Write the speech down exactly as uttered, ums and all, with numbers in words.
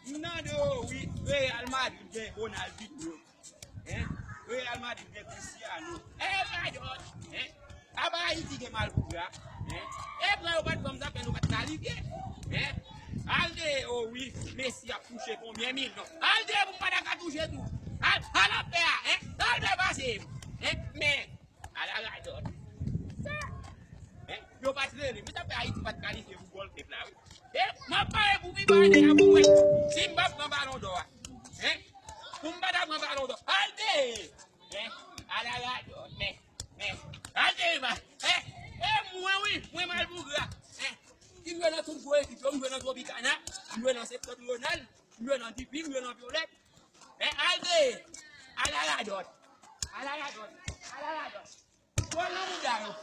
M tande o wi, Real Madrid gen Ronaldinho. Hein? Real Madrid gen Cristiano. Eh, radòt, hein? Aba Ayiti gen Malpougra. Hein? E pran yo pa t pran m sa fè nou pa t kalifye. Hein? Al deye o wi, Messi ap touche konbyen milyon? Al deye pou m pa ta ka touche tou. Al, al ap fè a, hein? Al fè pase m. Hein? Men, ala radòt. Sa, hein? Yo pa t rele m. Sa fè Ayiti pa t kalifye pou Gold Cup la wi. E m ap pare pou pi ba ane a pou wè si m pa pran balon dò a. Hein? Pou m pa ta pran balon dò. Al deye! Hein? Ala radòt, men, men. Al deye, ma. Hein? E mwen wi, mwen Malpougra. Hein? M jwe nan tout gwo ekip yo, m jwe nan Tropicana, m jwe nan Septentrional, m jwe nan D P, m jwe nan Violet. Hein? Al deye! Ala radòt! Ala radòt! Ala radòt! Gòl nan mouda yo.